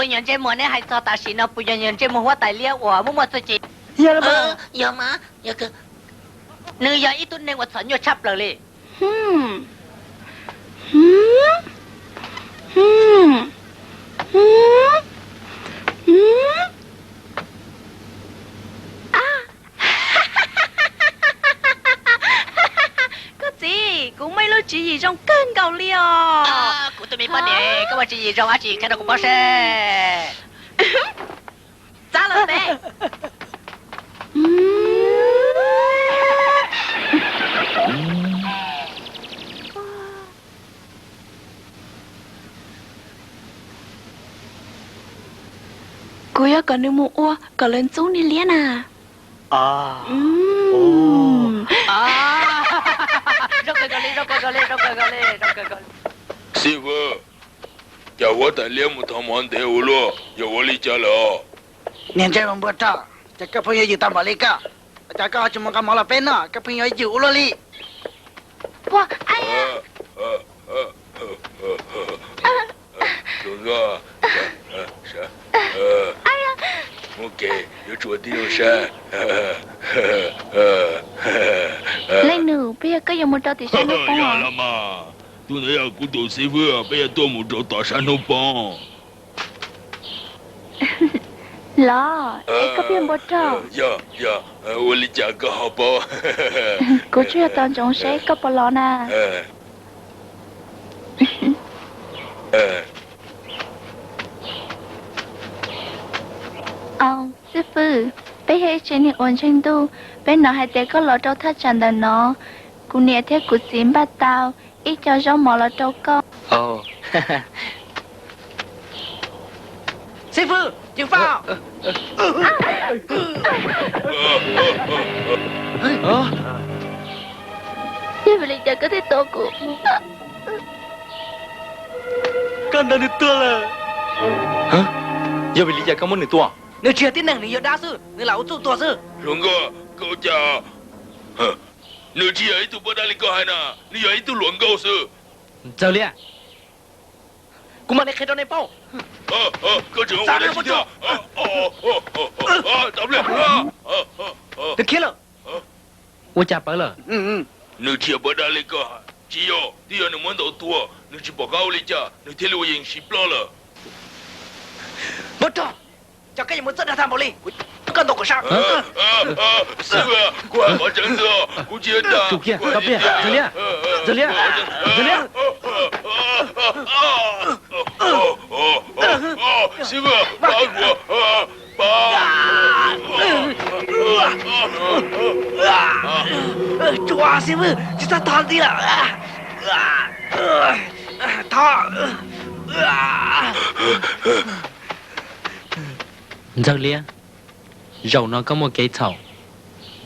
Nyuag ntsej muag neb hais txog tam sim no puas yog nyuag ntsej muag huab tais liab uas muaj muaj txuj ci? Yog mas, yog, nws yog ib tug neeg uas txom nyuaj tshaj plaws li. Koj txiv, kuv muaj ib lub tswv yim zoo kawg nkaus li os. Kuv tus me poj niam, koj muaj tswv yim zoo dab tsi qhia rau kuv paub seb. Txav los peb. Kuv yuav kom nws mus ua kom lawv ntxub niag liab na. Xib fwb, cas huab tais liab mus thov mov ntev ua luaj, yog ua li cas lawm os? Niag ntsej muag npua rog, cas koj pheej yuav ywm tag npaum li koj? Cas koj ho tsis mus nqa mov los peb noj, koj pheej yuav ywm ua luaj li? Hluas nkauj, muaj kev yuav tsum ua tib zoo saib. Leej nus, peb yog koj yuav mus rau tim sab hnub poob los mas? Tus ntawd yog kuv tus xib fwb, peb yuav tuaj mus rau tom sab hnub poob. Los, es koj pheej npua rog. Yog, yog, ua li cas koj ho paub? Kuv tsuas yog tos ntsoov seb koj puas los na. Xib fwb, peb yog ib tsev neeg uas ntseeg ntuj, peb hnov hais tias koj los rau thaj tsam ntawm no. Kuv niam thiab kuv txiv npaj tau ib co zaub mov los rau koj. Xib fwb, ceev faj. Yog vim li cas koj thiaj tua kuv? Koj ntaus nws tuag lawm. Yog vim li cas koj muab nws tua? Nws tsis yog tib neeg, nws yog dab xwb, nws lam ua txuj tuag xwb. Hluas nkauj, koj ua cas? Nws tsis yog ib tug poj dab li koj hais na, nws yog ib tug hluas nkauj xwb. Ntxawg Liab, kuv mam li qhia rau nej paub. Koj tseem ua dab tsi thiab? Nws khiav lawm. Ua cas pawv lawm? Nws tsis yog poj dab li koj, tsis yog, twb yog nws muab ntaus tuag, nws tsis pom qab ua li cas nws thiaj li ua yees siv ploj lawm. Npua rog, cas koj yuav muaj txoj dag tag npaum li, kuv coj koj ntaus kom sab. Xib fwb, kuv hais qhov tseeb xwb, kuv tsis yog dag. Tsum kiag, tso pliag, Ntxawg Liab, Ntxawg Liab, Ntxawg Liab. Xib fwb, pab kuv, pab. Tsuas xib fwb, tsis txhob thov ntxiv lawm. Thov. Ntxawg Liab, zaum no koj muaj kev txhaum,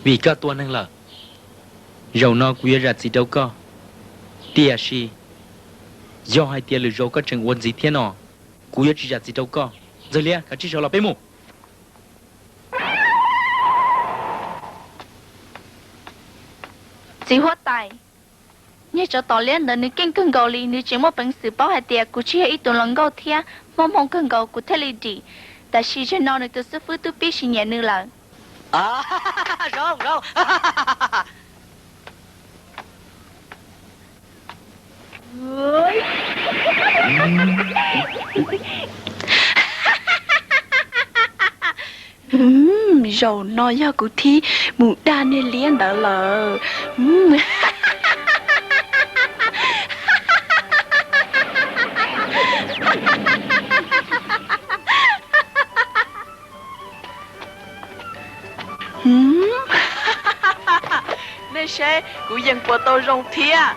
vim koj tua neeg lawm. Zaum no kuv yuav zam txim rau koj, tiam sis yog hais tias lwm zaus koj tseem ua ntxiv thiab no, kuv yuav tsis zam txim rau koj. Ntxawg Liab, kav tsij sawv los peb mus. Txiv huab tais, niag tsov tom liab ntawd nws keej kawg nkaus li, nws tseem muaj peev xwm paub hais tias kuv tsis yog ib tug hluas nkauj thiab, muaj hmoo kawg nkaus kuv thiaj li dim. Tam sis zaum no nws tus xib fwb twb pib siv nyiam nws lawm. Zoo, zoo. Zaum no yog kuv thib mus dag niag liab ntawd lawm. Nej saib kuv yees puas tau zoo thiab.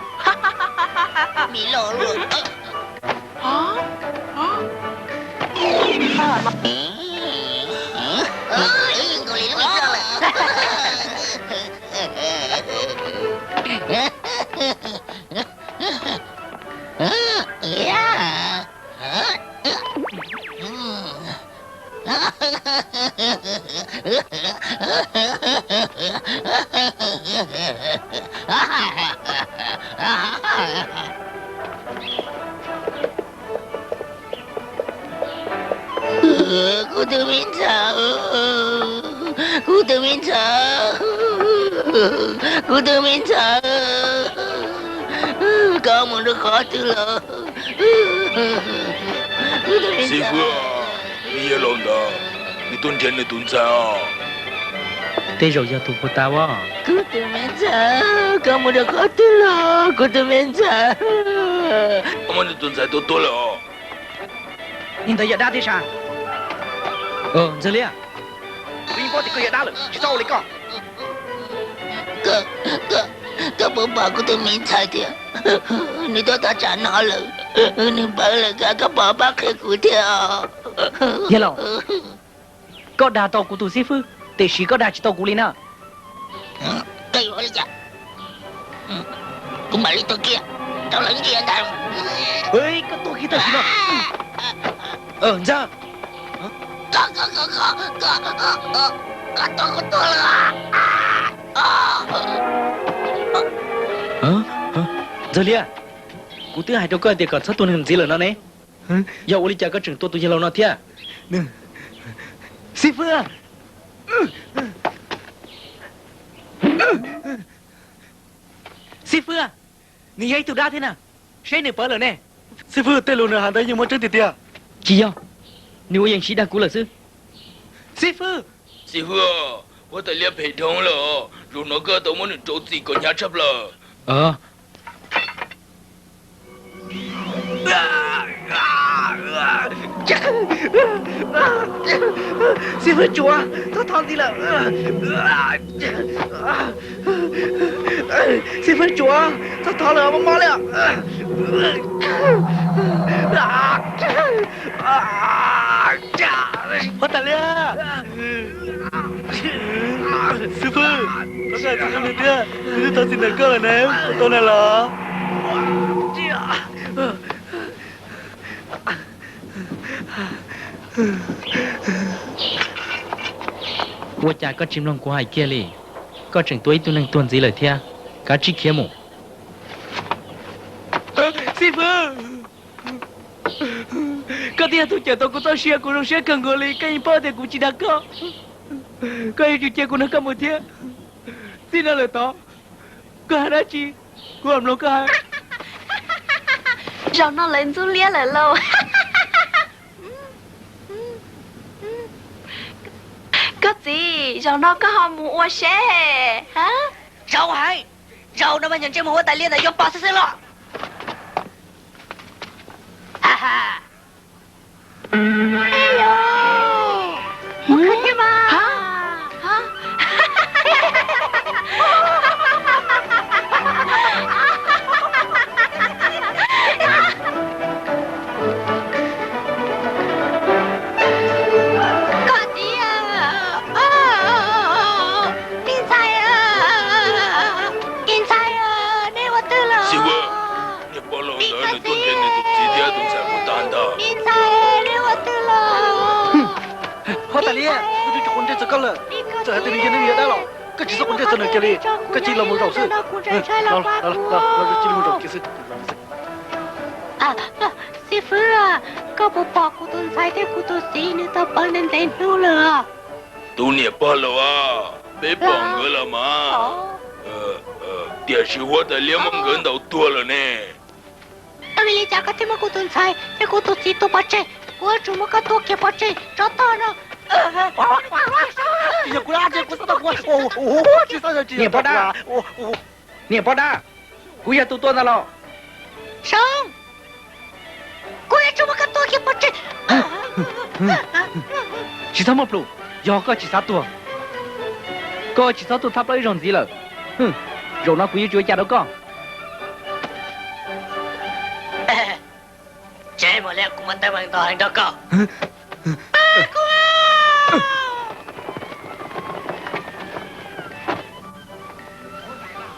Kuv tus me ntxhais, kuv tus me ntxhais, kuv tus me ntxhais, koj mus rau qhov twg lawm? Xib hwb, nws yog laus ntawd, nws tuaj nrhiav nws tus ntxhais os. Tej zaum yog tus puag ta as. Kuv tus me ntxhais, koj mus rau qhov twg lawm kuv tus me ntxhais? Muab nws tus ntxhais tua tuag lawm os. Li ntawd yog dab thiab sav? Ntxawg Liab, kuv yeej paub tias koj yog dab lawm, tsis txhob ua li koj. Koj puas pom kuv tus me ntxhais tias nws tuaj tag tsam no lawm, nws pawv lawm, koj puas pab qhia kuv thiab? Yawg laus, koj dag tau kuv tus xib fwb, tiam sis koj dag tsis tau kuv li na. Koj yuav ua li cas? Kuv mam li tuag kiag rau lawv ntsia ntag. Koj tuag kiag tam sim no. Ntxawg, koj tuag kuv tuag lawm. Ntxawg Liab, kuv twb hais rau koj tias kom txhob tua nws ntxiv lawm no ne. Yog ua li cas koj tseem tua tus yawg laus no thiab? Xib fwb, xib fwb, nws yog ib tug dab thiab na, seb nws pawv lawm ne. Xib fwb, tej lus nws hais ntawd yeej muaj tseeb tiag tiag. Tsis yog, nws ua yees siv dag kuv lawm xwb. Xib fwb, xib fwb, huab tais liab phem dhau lawm, zaum no koj tau muab nws rau txim kom hnyav tshaj plaws. Xib fwb Tsuav, txhob thov ntxiv lawm. Xib fwb Tsuav, txhob thov lawm, mob mob li. Huab tais liab, xib fwb, thov koj txhob tua nws thiab, nws twb thov txim ntawm koj lawm ne, puas tau na los? Ua cas koj tsis mloog kuv hais kiag li? Koj tseem tua ib tug neeg tuag ntxiv lawm thiab, kav tsij khiav mus. Xib fwb, koj twb yog tus cawm tau kuv txoj sia, kuv zoo siab kawg nkaus li, koj yeej paub tias kuv tsis dag koj. Koj yuav tsum cia kuv nrog koj mus thiab. Txij no lawm tod, koj hais dab tsi, kuv mam mloog koj hais. Zaum no lawv ntxub liab lawm lauj. Koj txiv, zaum no koj ho mus ua seb. Zaum heev, zaum no mas nyuam ntsej muag huab tais liab ntawd yuav pom xwb xwb los. Koj txiv, me ntxhais, me ntxhais, neb ua twg los? Niag pog laus ntawd nws tuaj nrhiav nws tus txiv thiab tus ntxhais kuv tag ntag. Me ntxhais, neb ua twg los? Huab tais liab, wb twb tsis quav ntsej txog koj lawm, txawm hais tias nws yog neeg yog dab los koj tsis txhob quav ntsej txog nws kiag li. Koj cia li los mus zaum xwb. Los, los, los, cia li mus zaum kiag xwb. Xib fwb, koj puas pom kuv tus ntxhais thiab kuv tus txiv nws tau pawv ntev ntev hnub lawm? Tus niam pog laus, peb pom nkawd los mas, tiam sis huab tais liab muab nkawd ntaus tuag lawm ne. Yog vim li cas koj thiaj muab kuv tus ntxhais thiab kuv tus txiv tua pov tseg? Kuv yuav tsum muab koj tua kiag pov tseg, tsov tog no. Niam pog dab, niam pog dab, kuv yog tus tua ntag los? Soo, kuv yuav tsum muab koj tua kiag pov tseg. Tsis txhob muaj plhus, yog koj tsis xav tuag, koj tsis txhob tuag thab plaub ib zaug ntxiv lawm. Zaum no kuv yuav tsis ua cas rau koj. Tsev mus li, kuv muaj teeb meem ntau heev rau koj.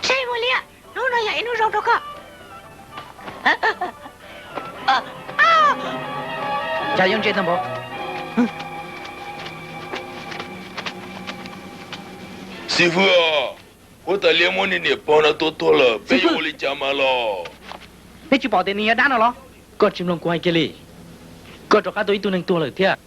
Tsev mus li, hnub no yog ib hnub zoo rau koj. Cas yuav ntse tag npaum. Xib fwb, huab tais liab muab niag niam pog no tua tuag lawm, peb yuav ua li cas mas los? Neb tsis pom tias nws yog dab no los? Koj tsis mloog kuv hais kiag li. Koj rov qab tua ib tug neeg tuag lawm thiab.